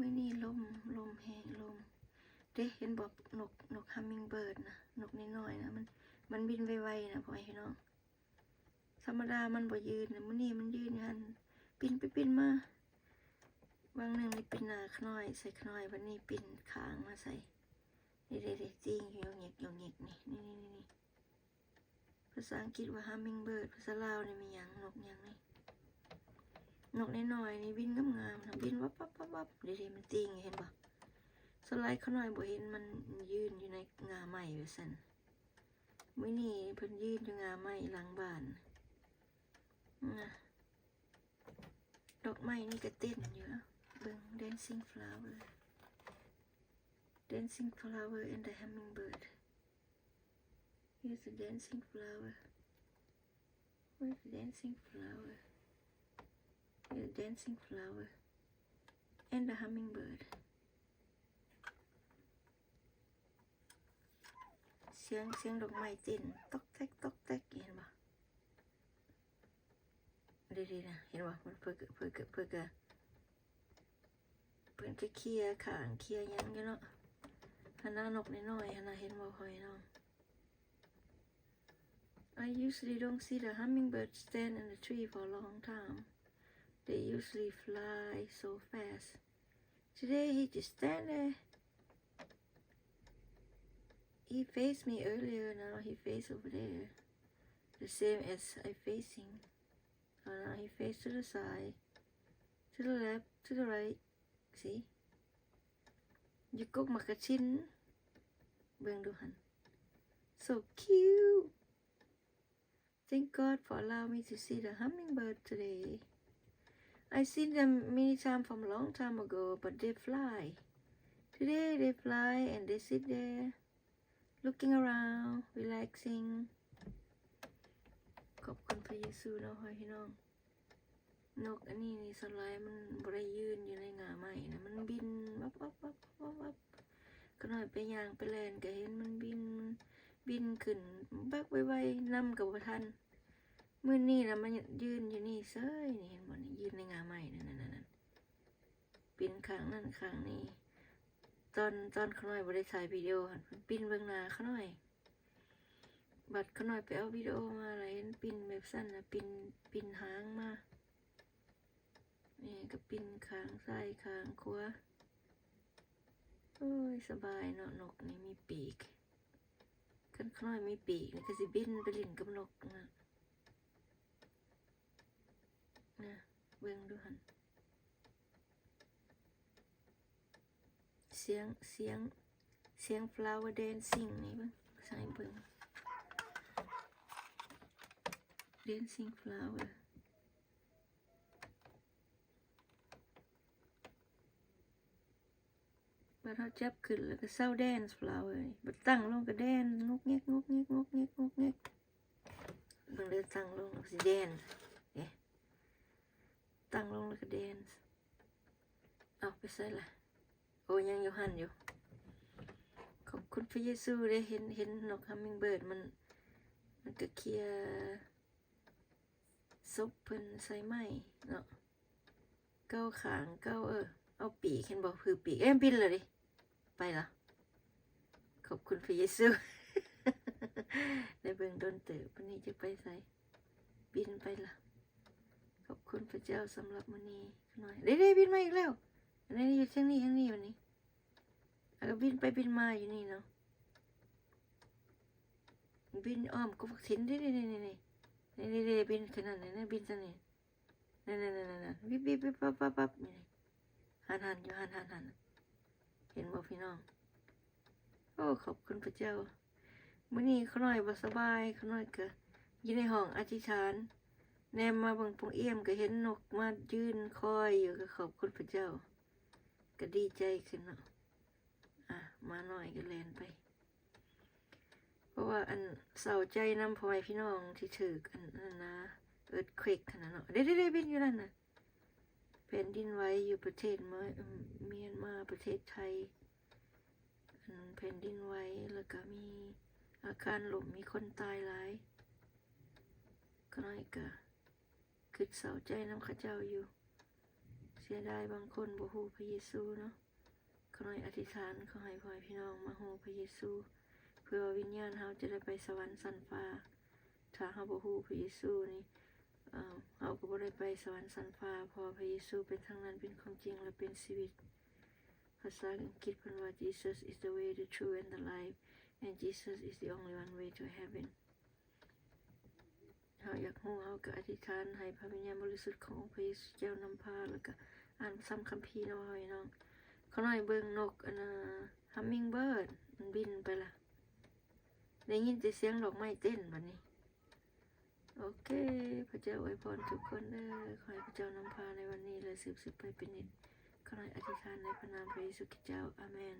ມື້ນີ້ລົມ ລົມແຮງ ລົມ ເດ້ ເຫັນບໍ່ ນົກ ນົກ hummingbird ນະ ນົກນ້ອຍໆນະ ມັນ ມັນບິນໄວໆນະ ພໍ່ແມ່ພີ່ນ້ອງ. ທຳມະດາມັນບໍ່ຢືນນະ ມື້ນີ້ມັນຢືນຢູ່ຫັ້ນ ປິ່ນໄປປິ່ນມາ. ຫວ່າງໜຶ່ງນີ້ປິ່ນໜ້າຂະນ້ອຍໃສ່ຂະນ້ອຍ ບັດນີ້ປິ່ນຂ້າງມາໃສ່ ເດ້ໆໆ ຕີງຢູ່ຫຍໍກໆໆ ນີ້ ນີ້ໆໆ. ພາສາອັງກິດວ່າ hummingbird ພາສາລາວນີ້ແມ່ນຫຍັງ? ນົກຫຍັງນີ້? ນົກນ້ອຍໆນີ້ບິນງາມໆນະ ບິນວັບໆໆໆ ເດ້ໆ ມັນຕີງ ເຫັນບໍ່? ສ່ວນຫຼາຍຂະນ້ອຍບໍ່ເຫັນ ມັນຢືນຢູ່ໃນງ່າໄມ້ວ່າຊັ້ນ. ມື້ນີ້ເພິ່ນຢືນຢູ່ງ່າໄມ້ຫຼັງບ້ານນະ. ດອກໄມ້ນີ້ກະເຕັ້ນຢູ່ ເບິ່ງ dancing flower, dancing flower and the hummingbird. Here's a dancing flower. Where's the dancing flower? Here's a dancing flower and the hummingbird. ສຽງ ສຽງດອກໄມ້ເຕັ້ນ ຕອກແຕກ ຕອກແຕກ ເຫັນບໍ່? ເດ້ໆນະ ເຫັນບໍ່? ມັນ ເພິ່ນກະ ເພິ່ນກະ ເພິ່ນກະ ເພິ່ນກະເຄຍຂ້າງ ເຄຍຫຍັງຢູ່ເນາະ. ຫັ້ນນະ ນົກນ້ອຍໆຫັ້ນນະ ເຫັນບໍ່ ພໍ່ແມ່ພີ່ນ້ອງ? I usually don't see the hummingbird stand in the tree for a long time. They usually fly so fast. Today he just stand there. He faced me earlier, now he face over there. The same as I facing. Oh, now he face to the side, to the left, to the right. See? ຢູ່ກົກໝາກກະທິນ ເບິ່ງດູຫັ້ນ. So cute. Thank God for allow me to see the hummingbird today. I seen them many time from a long time ago, but they fly. Today they fly and they sit there, looking around, relaxing. ຂອບຄຸນພະເຢຊູເນາະ ພໍ່ແມ່ພີ່ນ້ອງ. ນົກອັນນີ້ນີ້ ສ່ວນຫຼາຍມັນບໍ່ໄດ້ຢືນຢູ່ໃນງ່າໄມ້ນະ ມັນບິນວັບໆໆໆໆ. ຂະນ້ອຍໄປຍ່າງໄປແລ່ນກະເຫັນມັນບິນ ບິນຂຶ້ນບັກໄວໆ ນຳກະບໍ່ທັນ. ມື້ນີ້ນະ ມັນຢືນຢູ່ນີ້ເສີຍນີ້ ເຫັນບໍ່ນີ້ ຢືນໃນງ່າໄມ້ນັ້ນໆໆ ປີນຂ້າງນັ້ນຂ້າງນີ້. ຕອນ ຕອນຂະນ້ອຍບໍ່ໄດ້ຖ່າຍວິດີໂອຫັ້ນ ເພິ່ນປິ່ນເບິ່ງໜ້າຂະນ້ອຍ. ບັດຂະນ້ອຍໄປເອົາວິດີໂອມາລະເຫັນປິ່ນແບບຊັ້ນນະ ປິ່ນ ປິ່ນຫາງມາ ນີ້ກະປິ່ນຂ້າງຊ້າຍຂ້າງຂວາ. ໂອ້ຍ ສະບາຍເນາະ ນົກນີ້ມີປີກ. ຄັນຂະນ້ອຍມີປີກນີ້ກະຊິບິນໄປຫຼິ້ນກັບນົກນະ. ນະ ເບິ່ງດູຫັ້ນ ສຽງ ສຽງ ສຽງ flower dancing ນີ້ເບິ່ງ ໃສ່ເບິ່ງ dancing flower. ບາດເຮົາຈັບຂຶ້ນແລ້ວກະເຊົາ dance flower ນີ້ ບາດຕັ້ງລົງກະ dance ງົກແງົກ ງົກແງົກ ງົກແງົກ ງົກແງົກ. ເບິ່ງເດີ ຕັ້ງລົງແລ້ວກະຊິ dance ເດ້ ຕັ້ງລົງແລ້ວກະ dance. ເອົາ ໄປໃສລະ? ໂອ້ ຍັງຢູ່ຫັ້ນຢູ່. ຂອບຄຸນພະເຢຊູເດ້ ເຫັນ ເຫັນນົກ hummingbird ມັນ ມັນກະເຄຍ ສົບເພິ່ນໃສ່ໄມ້ເນາະ ເກົາຂ້າງເກົາ ເອີ ເອົາປີກ ເຫັນບໍ່ ຜືປີກ ເອີ ບິນແລ້ວເດ້ ໄປລະ. ຂອບຄຸນພະເຢຊູ ໄດ້ເບິ່ງດົນເຕີບ. ບາດນີ້ຈະໄປໃສ? ບິນໄປລະ. ຂອບຄຸນພະເຈົ້າສຳລັບມື້ນີ້. ເດ້ໆ ບິນມາອີກແລ້ວ. ອັນນີ້ຢູ່ທາງນີ້ ທາງນີ້ ບາດນີ້ ແລ້ວກະບິນໄປບິນມາຢູ່ນີ້ເນາະ. ບິນອ້ອມກົກບັກຖິນ ເດ້ໆໆໆ ນີ້ໆໆ ບິນຂະໜາດນັ້ນນະ ບິນຊັ້ນນີ້ ນັ້ນໆໆໆ ວິບໆໆ ປັບໆໆ ນີ້ ຫັ້ນໆ ຢູ່ຫັ້ນໆໆ ເຫັນບໍ່ພີ່ນ້ອງ? ໂອ້ ຂອບຄຸນພະເຈົ້າ. ມື້ນີ້ຂະນ້ອຍບໍ່ສະບາຍ ຂະນ້ອຍກະຢູ່ໃນຫ້ອງອະທິຖານ ແນມມາເບິ່ງປ່ອງອ້ຽມ ກະເຫັນນົກມາຢືນຄອຍຢູ່ ກະຂອບຄຸນພະເຈົ້າ ກະດີໃຈຂຶ້ນເນາະ. ອາ ໝານ້ອຍກະແລ່ນໄປ ເພາະວ່າອັນເສົ້າໃຈນຳພໍ່ແມ່ພີ່ນ້ອງທີ່ຖືກອັນນັ້ນນະ earthquake ຫັ້ນນະເນາະ. ເດ້ໆໆ ບິນຢູ່ນັ້ນນະ ແຜ່ນດິນໄຫວຢູ່ປະເທດມາ ເອີ່ມ ມຽນມາ ປະເທດໄທ ອັນແຜ່ນດິນໄຫວ ແລ້ວກະມີອາຄານລົ້ມ ມີຄົນຕາຍຫຼາຍ. ຂະນ້ອຍກະ ຄິດເສົ້າໃຈນຳເຂົາເຈົ້າຢູ່ ເສ ສຍດາຍບາງຄົນບໍ່ຮູ້ພະເຢຊູເນາະ. ຂ້ານ້ອຍອະທິຖານ ຂໍໃຫ້ພໍ່ແມ່ພີ່ນ້ອງມາຮູ້ພະເຢຊູ ເພື່ອວ່າວິນຍານເຮົາຈະໄດ້ໄປສະຫວັນຊັ້ນຟ້າ. ຖ້າເຮົາບໍ່ຮູ້ພະເຢຊູນີ້ ເອີ ເຮົາກໍບໍ່ໄດ້ໄປສະຫວັນຊັ້ນຟ້າ ເພາະວ່າພະເຢຊູເປັນທາງນັ້ນ ເປັນຄວາມຈິງ ແລະ ເປັນຊີວິດ. ພາສາອັງກິດເພິ່ນວ່າ Jesus is the way, the truth and the life, and Jesus is the only one way to heaven. ເຮົາຢາກຮູ້ ເຮົາກໍອະທິຖານໃຫ້ພະວິນຍານບໍລິສຸດຂອງອົງພະເຢຊູເຈົ້ານຳພາ ແລ້ວກໍອ່ານຊ້ຳຄຳພີເນາະ ພໍ່ແມ່ພີ່ນ້ອງ. ຂ້ານ້ອຍເບິ່ງນົກ ອັນນ່າ hummingbird ມັນບິນໄປລະ ໄດ້ຍິນແຕ່ສຽງດອກໄມ້ເຕັ້ນບັດນີ້. ໂອເຄ ພະເຈົ້າອວຍພອນທຸກຄົນເດີ. ຂໍໃຫ້ພະເຈົ້ານຳພາໃນວັນນີ້ ແລະ ສືບໆໄປເປັນນິດ. ຂ້ານ້ອຍອະທິຖານໃນພະນາມພະເຢຊູຄຣິສເຈົ້າ. ອາເມນ.